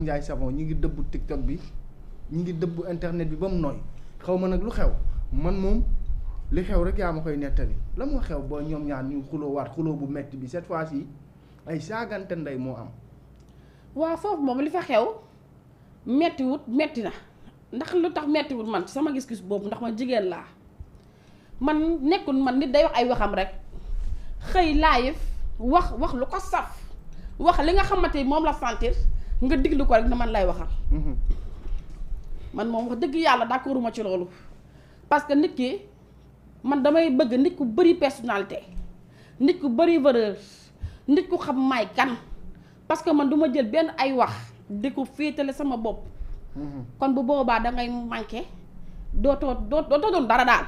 Ndiaye Savon ñi ngi dëbbu TikTok bi ñi ngi dëbbu internet bi ba mu nooy xaw ma nag lu xew man moom li xew rek yaa ma koy nettali la moo xew ba ñoom ñaar ñu xuloo waat xuloo bu metti bi cette fois-ci ay saagante ndey moo am. waaw foofu moom li fa xew mettiwut metti na ndax lu tax mettiwut man sama gis-gis boobu ndax man jigéen laa man nekkul man nit day wax ay waxam rek xëy live wax lu ko saf wax li nga xamante ni moom la sentir nga diglu ko rek na man lay waxal. man moom wax dëgg yàlla d'accorduma ci loolu parce que nit ki man damay bëgg nit ku bari personnalité nit ku bari valeur nit ku xam may kan parce que man duma jël benn ay wax di ko féetale sama bopp. kon bu boobaa dangay manqué dootoo doon dara daal.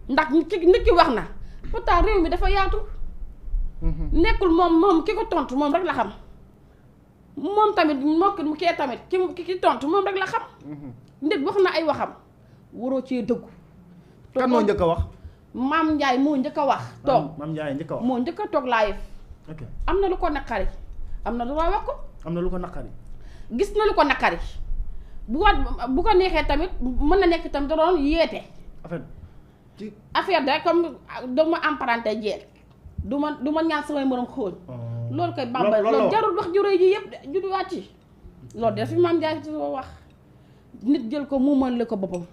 ndax nit ki wax na pourtant réew mi dafa yaatu. nekkul moom ki ko tontu moom rek la xam. moom tamit moo kee tamit ki tontu moom rek la xam. nit wax na ay waxam waroo cee dëggu. kan moo njëkk a wax. Maam Ndiaye moo njëkk a wax. toog Maam Ndiaye njëkk a wax moo njëkk a toog live. ok am na lu ko naqari am na lu wax ko. am na lu ko naqari. gis na lu ko naqari bu ko neexee tamit mën na nekk tamit da doon yeete. en fait ci affaire de comme dama emprunté jeeg du ma ñaan samay morom xooñ. loolu koy bamba loolu jarul wax ju rëy ji yëpp de ju wàcc loolu de fi Maam Ndiaye wax nit jël ko mu mën la ko boppam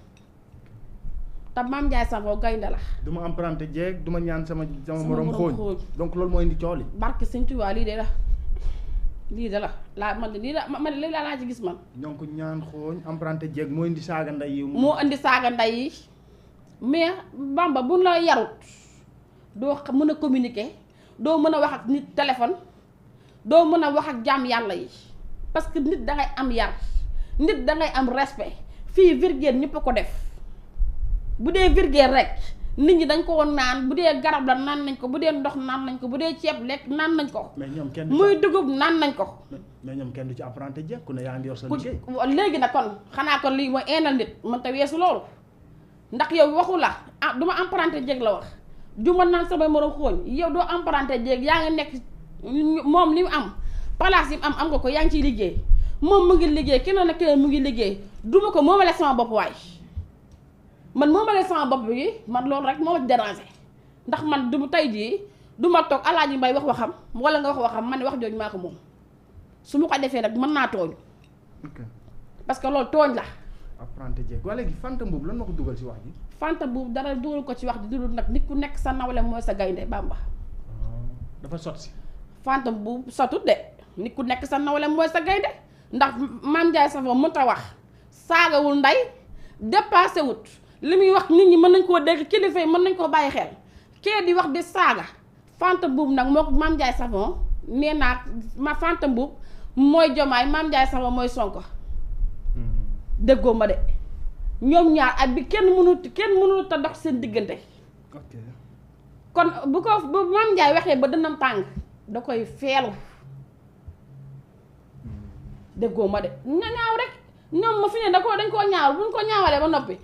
te Maam Ndiaye Savon gaynde la. du ma emprunté jeeg du ma ñaan sama morom xooñ donc loolu mooy indi cooli. barke Sëñ Tuubaa lii de la man lii laa ci gis man. donc ñaan xooñ emprunté jeeg moo indi saaga nday yi. moo indi saaga nday yi mais bamba bu la yarut doo mën a communiquer doo mën a wax ak nit téléphone doo mën a wax ak jaam yàlla yi parce que nit dangay am yar nit dangay am respect fii virgule ñëpp a ko def bu dee virgule rek nit ñi dañ ko naan bu dee garab la naan nañ ko bu dee ndox naan nañ ko bu dee ceeb lekk naan nañ ko. mais ñoom kenn muy dugub naan nañ ko. mais ñoom kenn du ci apprenti jeeg ku ne yaa ngi yor sa liggéey. léegi nag kon xanaa kon lii mooy eenal nit mën ta weesu loolu ndax yow waxu la ah du ma apprenti jeeg la wax. du ma naan samay morom xooñ yow doo emprunté jéeg yaa ngi nekk moom li mu am place yi mu am nga ko yaa ngi ciy liggéey moom mu ngi liggéey keneen ak keneen mu ngi liggéey duma ko moomale sama bopp waay man moomale sama bopp bi man loolu rek moo ma déranger ndax man du tey jii du ma toog Alaaji Mbay wax waxam wala nga wax waxam man ne wax jooju maa ko moom su ma ko defee nag mën naa tooñ parce que loolu tooñ la. apprenti jeeg waa léegi Fanta Mbuub lan ma ko dugal ci wax ji. Fanta Mbuub dara dugal ko ci wax ji dudul nag nit ku nekk sa nawle mooy sa gaynde Bamba. dafa sot si. Fanta Mbuub sotut de nit ku nekk sa nawle mooy sa gaynde ndax Maam Ndiaye Savon mënut a wax saagawul nday dépassé wut li muy wax nit ñi mën nañ koo dégg kilifa yi mën nañ koo bàyyi xel kee di wax di saaga Fanta Mbuub nag moo ko Maam Ndiaye Savon nee naa ma Fanta Mbuub mooy Jomaay Maam Ndiaye Savon mooy Sonko. déggoo ma de ñoom ñaar ak bi kenn mënut a dox seen diggante. ok kon bu Maam Ndiaye waxee ba dënnam tàng da koy feelu déggoo ma de ñaaw rek ñoom ma fi ne dañ koo ñaawal bu ñu ko ñaawalee ba noppi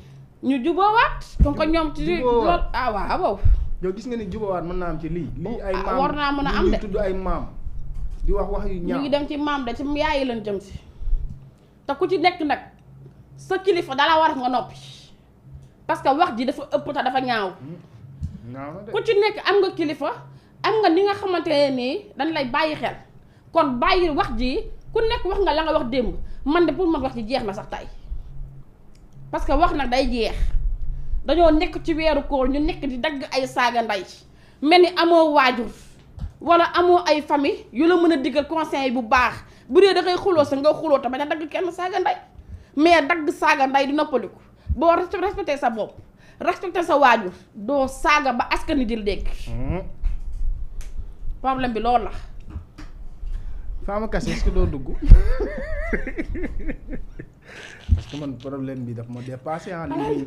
ñu juboowaat kon ko ñoom ci loolu waaw yow gis nga ni juboowaat mën naa am ci lii ay maam war naa mën a am de tudd ay maam di wax yu ñaaw ñu ngi dem ci maam de ci yaay yi lañ jëm si te ku ci nekk nag sa kilifa dala war nga noppi parce que wax ji dafa ëpp te dafa ñaaw ku ci nekk am nga kilifa am nga ni nga xamante ne nii dañ lay bàyyi xel kon bàyyi wax ji ku nekk wax nga la nga wax démb man de pour man wax ji jeex na sax tey parce que wax nag day jeex dañoo nekk ci weeru koor ñu nekk di dagg ay saaga ndey mel ni amoo waajur wala amoo ay famille yu la mën a diggal conseil bu baax bu dee da ngay xuloo sa nga xuloo te bañ a dagg kenn saaga ndey mais dagg saaga nday di noppaliku boo respecté sa bopp respecté sa waajur doo saaga ba askan wi di dégg problème bi loolu la. Fama Kassé est-ce que doo dugg parce que man problème bi daf ma dépassé en ligne.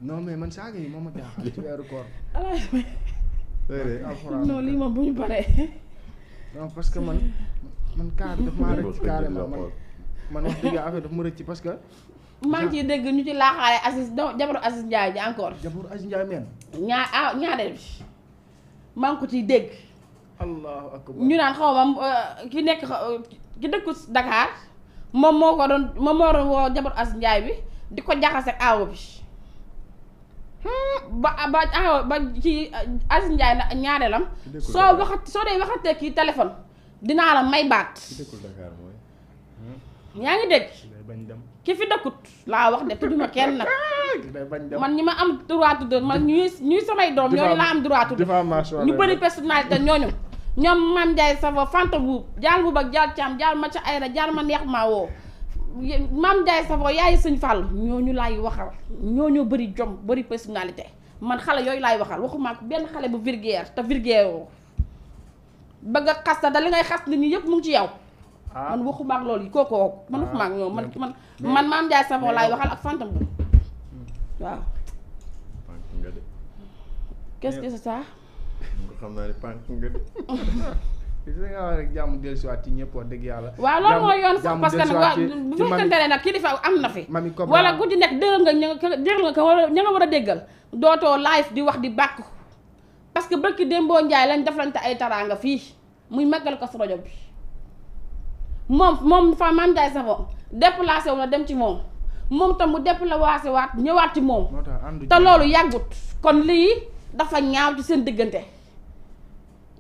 non mais man saaga yi moo ma jaaxal ci weeru koor. non lii moom bu ñu paree. non parce que man cas bi daf maa rëcc carrément man wax dëgg affaire daf ma rëcc parce que maa ngi ciy dégg ñu ci laaxaale Aziz jabaru Aziz Ndiaye ji encore. jabaru Aziz Ndiaye men. ñaareel bi maa ngi ko ciy dégg. allahu akbar ñu naan xaw ma ki nekk ki dëkku Dakar moom moo doon woo jabaru Aziz Ndiaye bi di ko jaxase ak aawo bi. ba ci Aziz Ndiaye na ñaareelam. soo dee waxatee kii téléphone dinaa la may baat. yaa ngi dégg. ki fi dëkkut laa wax de tudduma kenn nag. man ñi ma am droit tudd man ñuy samay doom ñooñu laa am droit tudd. ñu bëri personnalité ñooñu. ñoom Mame Ndiaye Savon Fanta Buub jaal bu bag jaal Caam jaal ma ca ayra jaal ma neex maa woo Mame Ndiaye Savon yaayi Sëñ Fall ñooñu laay waxal ñooñu bëri jom bëri personnalité man xale yooyu laay waxal waxuma ak benn xale bu vulgaire te vulgaire woo bëgg a xas ta da li ngay xas nit ñi yëpp mu ngi ci yow. man waxuma ak loolu yi kookoo man waxuma ak ñoom man Mame Ndiaye Savon laay waxal ak Fanta Buub waaw. qu'est-ce que c'est ça. xam naa ne pànk nga de. gis nga wax rek jàmm dellusiwaat ci ñëpp wax dëgg yàlla. waaw loolu mooy yoon sax parce que nag bu fekkente ne nag kilifa am na fi. wala ku ci nekk déggal nga ko wala ña nga war a déggal. dootoo live di wax di bàkku parce que bëkki Dembo Ndiaye lañ deflante ay taraanga fii muy màggal ko sa rajo bi moom fa Mame Ndiaye Savon déplacé wu na dem ci moom tam mu déplacé waat ñëwaat ci moom. te loolu yàggut kon lii dafa ñaaw ci seen diggante.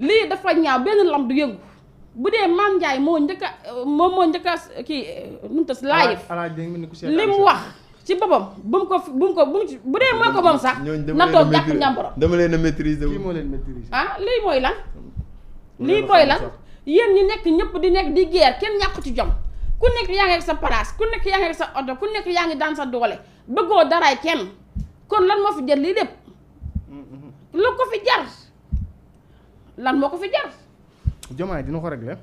lii dafa ñaaw benn lam du yëngu bu dee Mame Ndiaye moo njëkk a kii nu mu tas live li mu wax ci boppam bu dee moo ko moom sax na toog jàpp njàmbaram. dama leen a maîtriser wu. kii moo leen maîtriser. lii mooy lan. lii mooy lan yéen ñi nekk ñëpp di nekk di guerre kenn ñàkku ci jom ku nekk yaa ngi ak sa place ku nekk yaa ngi ak sa oto ku nekk yaa ngi daan sa doole bëggoo daraay kenn kon lan moo fi jar lii lépp lu ko fi jar. lan moo ko fi jar. Jomaay dina ko régler.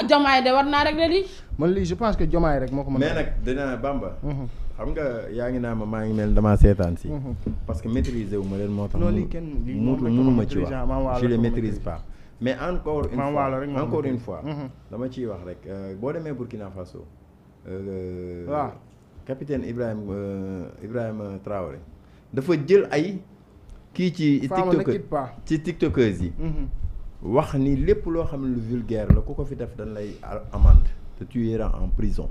Jomaay de war naa régler lii. man lii je pense que Jomaay rek moo ko mën. mais nag dina Bamba. xam nga yaa ngi naa maa ngi mel damaa seetaan si. parce que maîtriser wu ma leen moo tax. non lii kenn lii mënuma ci wax je les maîtrise pas. mais encore une fois dama ciy wax rek boo demee Burkina Faso. waaw capitaine Ibrahima Traoré dafa jël ay. kii ci tiktokers yi wax ni lépp loo xam ne lu vulgaire la ku ko fi def dañ lay amende te tu iras en prison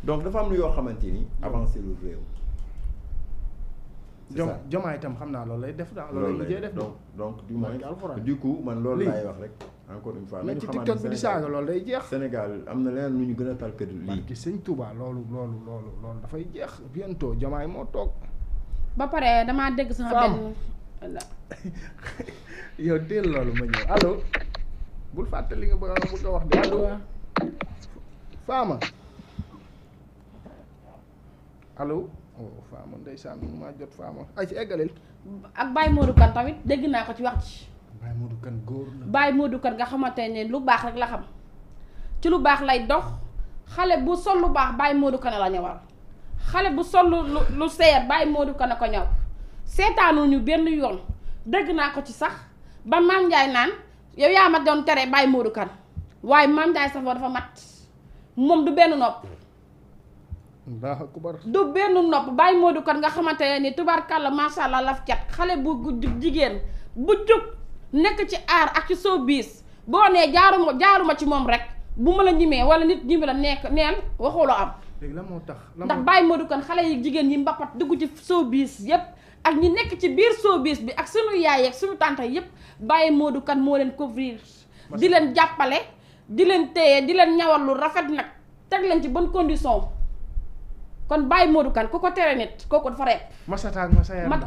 donc dafa am lu yoo xamante ni avancé lu réew. Jomaay itam xam naa loolu lay def daal loolu lay mujjee def donc du coup man loolu laay wax rek encore une fois mais ci tiktok bi di saaga loolu day jeex. Sénégal am na leneen lu ñu gën a tal que lii ki Sëñ Touba loolu dafay jeex bientôt Jomaay moo toog ba pare damaa dégg sama benn yow teel loolu ma ñëw allo bul fàtte li nga bëgg a wax de allo Fama allo Fama ndeysaan mu maa jot Fama ay ci eggaleel ak Baye Modou Kane tamit dégg naa ko ci wax ci Baye Modou Kane góor la Baye Modou Kane nga xamante ne lu baax rek la xam ci lu baax lay dox xale bu sol lu baax Baye Modou Kane la ñëwal xale bu sol lu seer Baye Modou Kane ko ñëw seetaanuñu benn yoon dégg naa ko ci sax ba Mame Ndiaye naan yow yaa ma doon tere Baye Modou Kane waaye Mame Ndiaye Savon dafa mat moom du benn nopp du benn nopp Baye Modou Kane nga xamante ne ni tubaarkàlla macha allah laf cat xale bu jigéen bu jóg nekk ci aar ak ci showbiz boo nee jaaruma ci moom rek bu ma la ñimee wala nit ñimi la nekk neen waxuloo am léegi la moo tax ndax Baye Modou Kane xale yi jigéen yi mbappat dugg ci showbiz yépp ak ñi nekk ci biir showbiz bi ak suñu yaay ak suñu tante yépp Baye Modou Kane moo leen couvrir di leen jàppale di leen téye di leen ñawal lu rafet nag teg leen ci bonne condition kon Baye Modou Kane ku ko tere nit kooku dafa reeb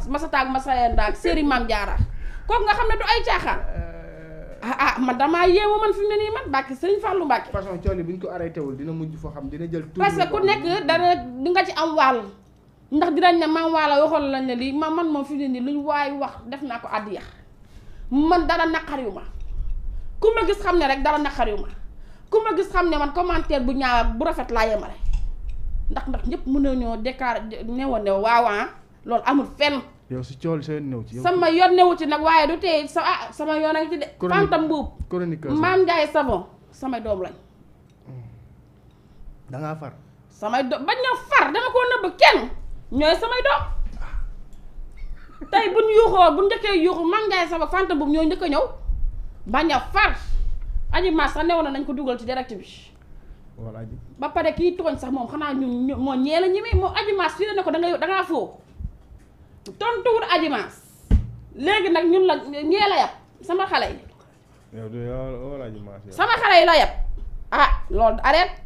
masataag masayenda ak séeri Mame Diarra kooku nga xam ne du ay caaxaan man damaa yéemu man fi mu ne nii man Mbàkke Sëriñ Fallu Mbàkke façon cooli bu ñu ko arrêté wul dina mujj foo xam dina jël parce que ku nekk dana di nga ci am wàll ndax dinañ ne man waala waxoon lañ ne lii man moom fi mu ne nii luñ waay wax def naa ko àddiya man dara naqariw ma ku ma gis xam ne rek dara naqariw ma ku ma gis xam ne man commentaire bu ñaaw bu rafet laa yemale ndax ñëpp mën nañoo déclaré newoon ne waaw loolu amul fenn. yow si cool sa yoon new ci. sama yoon newu ci nag waaye du tey sama yoon a ngi ci de. Fanta Mbuub chroniqueur Mame Ndiaye Savon samay doom lañ. da ngaa far. samay doom bañ na far dama koo nëbb kenn ñooy samay doom tey buñ yuuxoo bu njëkkee yuuxu man ngay sama fanta boobu ñoo njëkk a ñëw bañ a far Adji Mass sax newoon nañ ko dugal ci direct bi wala Adji ba pare kii tooñ sax moom xanaa ñun moo ñee la ñemee moo Adji Mass fii la ne ko dangaa foo tontuwul Adji Mass léegi nag ñun la ñee la yab sama xale yi yow de yow Adji Mass sama xale yi la yab ah loolu arrête